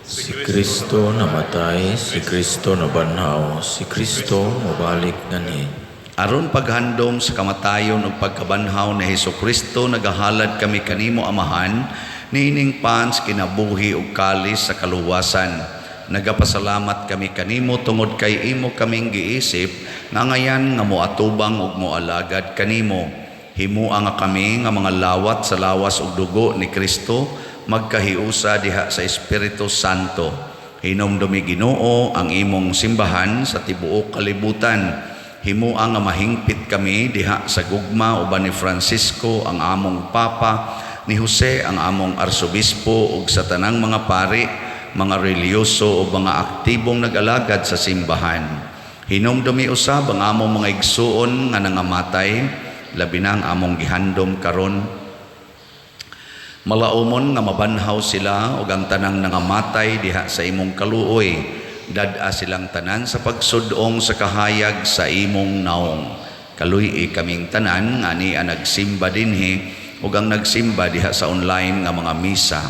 Si Kristo namatay, si Kristo nabanhaw, si Kristo mobalik nganhi. Aron paghandom sa kamatayon ug pagkabanhaw ni Hesukristo, nagahalad kami kanimo, Amahan, niining pan sa kinabuhi ug kalis sa kaluwasan. Nagapasalamat kami kanimo tungod kay imo kaming giisip nga ngayan nga moatubang ug moalagad kanimo. Himua nga kami nga mga lawat sa lawas ug dugo ni Kristo magkahiusa diha sa Espiritu Santo. Hinumdumi, Ginoo, ang imong simbahan sa tibuok kalibutan. Himua nga mahingpit kami diha sa gugma uban ni Francisco ang among Papa, ni Jose ang among Arsobispo ug sa tanang mga pari, mga relihiyoso ug mga aktibong nag-alagad sa simbahan. Hinumdumi usab ang among mga igsuon nga nangamatay, labi na ang among gihandom karon. Malaumon nga mabanhaw sila ug ang tanang nangamatay diha sa imong kaluoy. Dad-a silang tanan sa pagsudong sa kahayag sa imong naong. Kaluy-i kaming tanan nga ania nagsimba dinhi ug ang nagsimba diha sa online nga mga misa.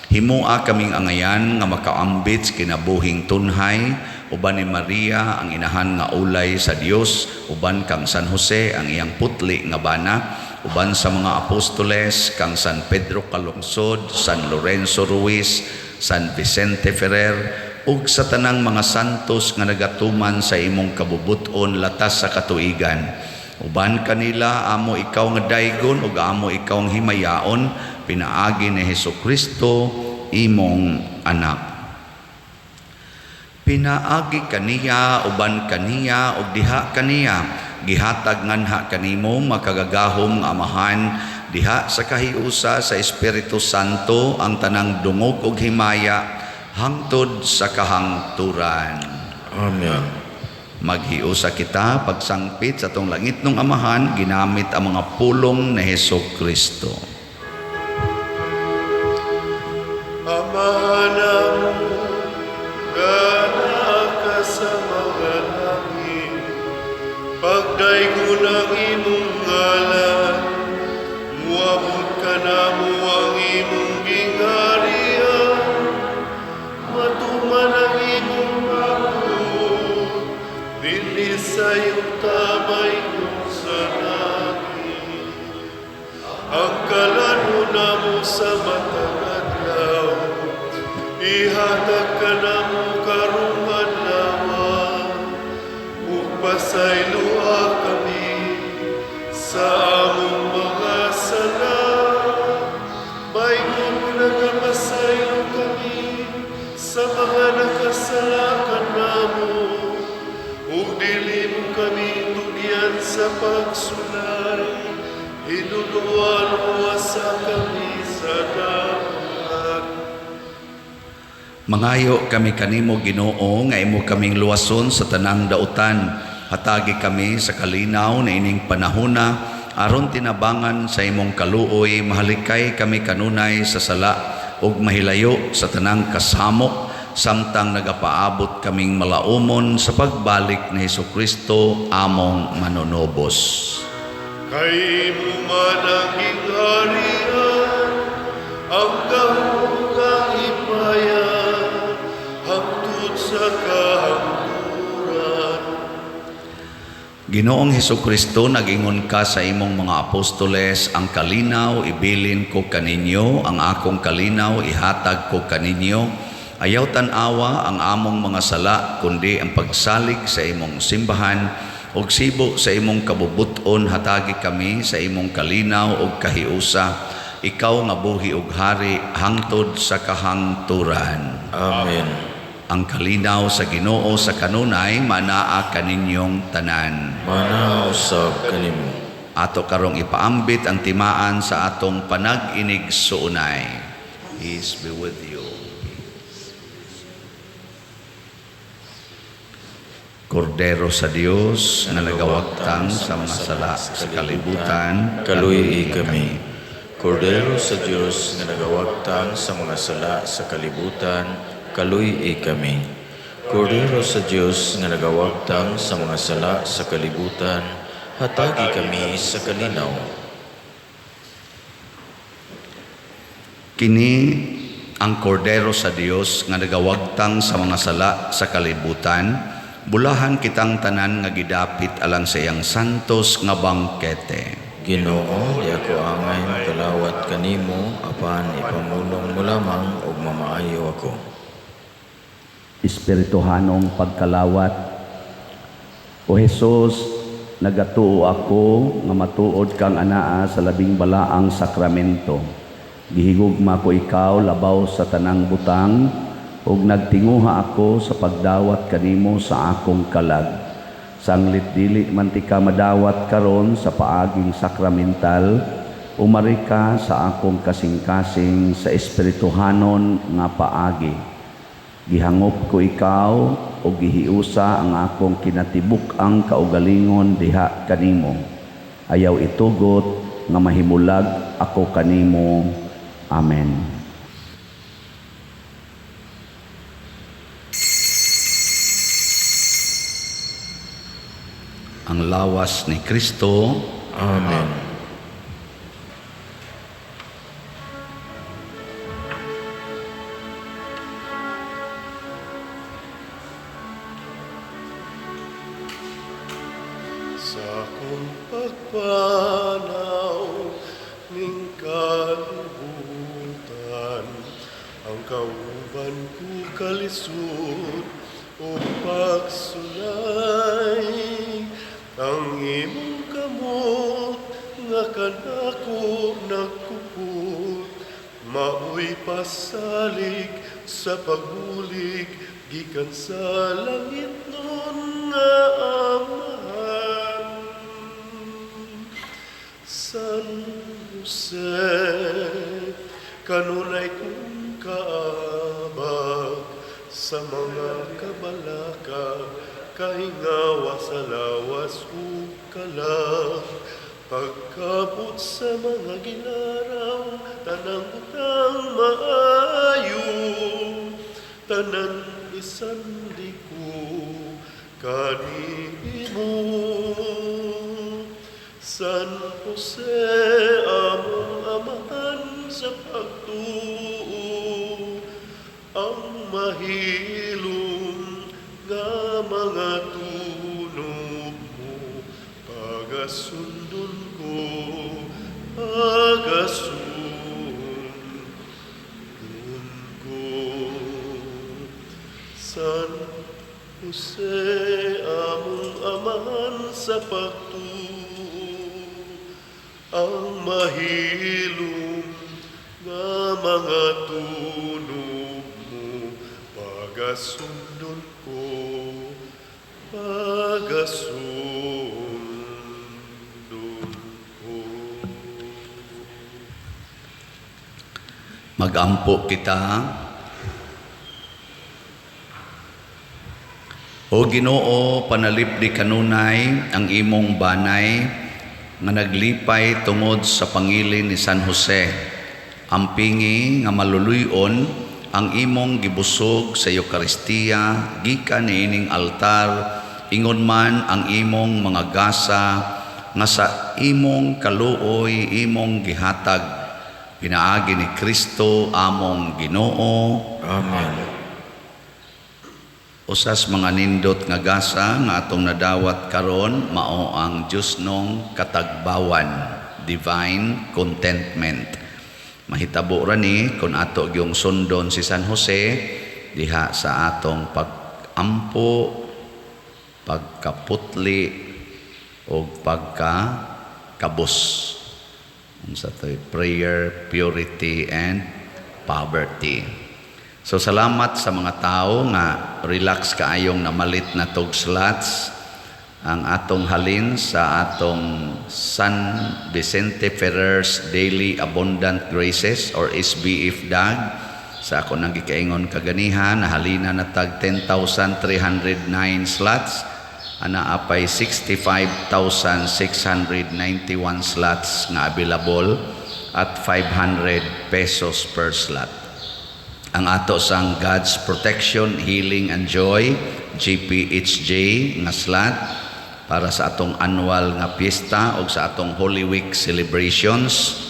Himua kaming angayan nga makaambit sa kinabuhing tunhay uban ni Maria ang inahan nga ulay sa Dios, uban kang San Jose ang iyang putli nga bana, uban sa mga apostoles kang San Pedro Calungsod, San Lorenzo Ruiz, San Vicente Ferrer, ug sa tanang mga santos nga nagatuman sa imong kabubut-on latas sa katuigan. Uban kanila amo ikaw nga daygon ug amo ikaw ang himayaon pinaagi ni Hesukristo imong anak. Pinaagi kaniya, uban kaniya ug diha kaniya, gihatag nganha kanimo makagagahom nga Amahan diha sa kahiusa sa Espiritu Santo ang tanang dungog ug himaya hangtod sa kahangturan. Amen. Maghiusa kita pagsangpit sa atong langitnong Amahan ginamit ang mga pulong ni Hesukristo. Amahan namo, nga naa ka sa mga langit, pagdaygon ang imong ngalan, muabot kanamo ang imong gingharian, matuman ang imong pagbuot, dinhi sa yuta mahimo sa langit. Ang kalan-on namo sa matag adlaw, ihatag kanamo karong adlaw, ug pasayloa kami sa among mga sala, mahimong nagapasaylo kami sa mga nakasala kanamo, ug dili mo kami tugyan sa pagsulay, hinuluan sa kami sa dapat. Mangayo kami kanimo, Ginoo, nga imo kaming luwason sa tanang dautan. Hatagi kami sa kalinaw na ining panahona aron tinabangan sa imong kaluoy, mahalikay kami kanunay sa sala ug mahilayo sa tanang kasamok samtang nagapaabot kaming malaumon sa pagbalik ni Hesukristo among manunobos. Kay imo man ang gingharian, ang gahom ug ang himaya, hangtod sa kahangturan. Ginoong Hesukristo, nag-ingon ka sa imong mga apostoles, "Ang kalinaw ibilin ko kaninyo, ang akong kalinaw ihatag ko kaninyo." Ayaw tan-awa ang among mga sala, kundi ang pagsalig sa imong simbahan, ug sibo sa imong kabubut-on hatagi kami sa imong kalinaw ug kahiusa. Ikaw nga buhi ug hari hangtod sa kahangturan. Amen. Ang kalinaw sa Ginoo sa kanunay manaa kaninyong tanan. Manaa usab kanimo. Ato karong ipaambit ang timaan sa atong panag-inigsuonay. Peace be with you. Kordero sa Dios nga nagawagtang sa mga sala sa kalibutan, kaluy-i kami. Kordero sa Dios nga nagawagtang sa mga sala sa kalibutan, kaluy-i kami. Kordero sa Dios nga nagawagtang sa mga sala sa kalibutan, hatagi kami sa kalinaw. Kini ang Kordero sa Dios nga nagawagtang sa mga sala sa kalibutan, bulahan kitang tanan nga gidapit alang sa iyang santos nga bangkete. Ginoo, di ako angay makalawat kanimo apan ipamulong mo lamang ug mamaayo ako. Espirituhanong pagkalawat. O Hesus, nagatuo ako nga matuod kang anaa sa labing balaang sakramento. Gihigugma ko ikaw labaw sa tanang butang ug nagtinguha ako sa pagdawat kanimo sa akong kalag. Sanglit dili man tika madawat karon sa paaging sakramental, umari ka sa akong kasing-kasing sa espirituhanon nga paagi. Gihangop ko ikaw o gihiusa ang akong kinatibuk-ang kaugalingon diha kanimo. Ayaw itugot nga mahimulag ako kanimo. Amen. Ang lawas ni Kristo. Amen. Sa akong pagpanaw ning kalibutan, ang kauban ko kalisod o pagsulay, ang imong kamot nga kanako nagkupot, maoy pasalig sa pagbulig gikan sa langit nun nga Amahan. San Jose, kanunay kong kaabag sa mga kabalaka, kahingawa sa lawas ug kalag. Pagkabot sa mga gilaraw, tanang butang maayo, tanan isandi ko kanimo. San Jose, among amahan sa pagtuo, ang mahilom nga mga tunob mo, pagasundon ko, pagasundon ko. San Jose, among amahan sa pagtuo, ang mahilom nga mga tunob mo, pagasundon ko, pagasundon ko. Magampo kita. O Ginoo, panalipdi kanunay ang imong banay nga naglipay tungod sa pangilin ni San Jose. Ampingi nga maluluyon ang imong gibusog sa Eukaristiya gikan niining altar, ingon man ang imong mga gasa nga sa imong kaluoy imong gihatag, pinaagi ni Kristo among Ginoo. Amen. Usas mga nindot nga gasa nga atong nadawat karon mao ang Diyosnong katagbawan, divine contentment. Mahitabo ra ni kung ato gyung sundon si San Jose diha sa atong pag-ampo, pagkaputli o pagkakabus. Unsa to'y prayer, purity and poverty. So salamat sa mga tao nga relax kaayong namalit na tog slots. Ang atong halin sa atong San Vicente Ferrer's Daily Abundant Graces or SBF DAG, sa ako nang gikaingon kaganiha, nahalina na tag 10,309 slots. Ana apay 65,691 slots nga available at 500 pesos per slot. Ang ato sang God's Protection, Healing and Joy, GPHJ nga slot para sa atong annual nga piyesta o sa atong Holy Week celebrations,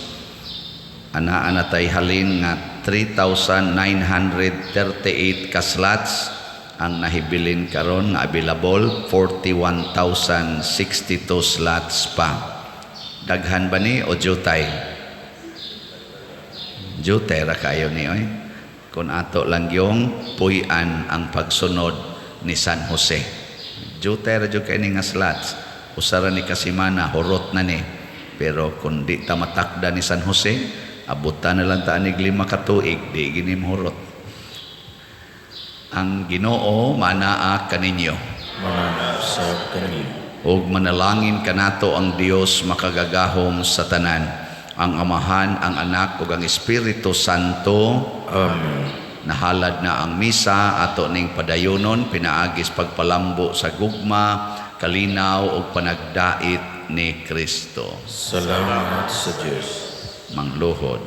ana ana tay halin nga 3,938 ka slots ang nahibilin karon nga available, 41,062 slots pa. Daghan ba ni o jutay? Jutay ra kayo ni oy. Kung ato lang yung puy-an ang pagsunod ni San Jose. Jutay ra jud kay ni nga slots. Usa ra ni ka semana, hurot na ni. Pero kung di ta matakda ni San Jose, abutan na lang ta anig 5 ka tuig, di gini mahurot. Ang Ginoo manaa kaninyo. Manana sa kaniyo. Ug manalangin kanato ang Dios makagagahom sa tanan, ang Amahan, ang Anak ug ang Espiritu Santo. Amen. Nahalad na ang misa, ato ning padayonon pinaagis pagpalambo sa gugma, kalinaw ug panagdait ni Kristo. Salamat sa Dios. Mangluhod.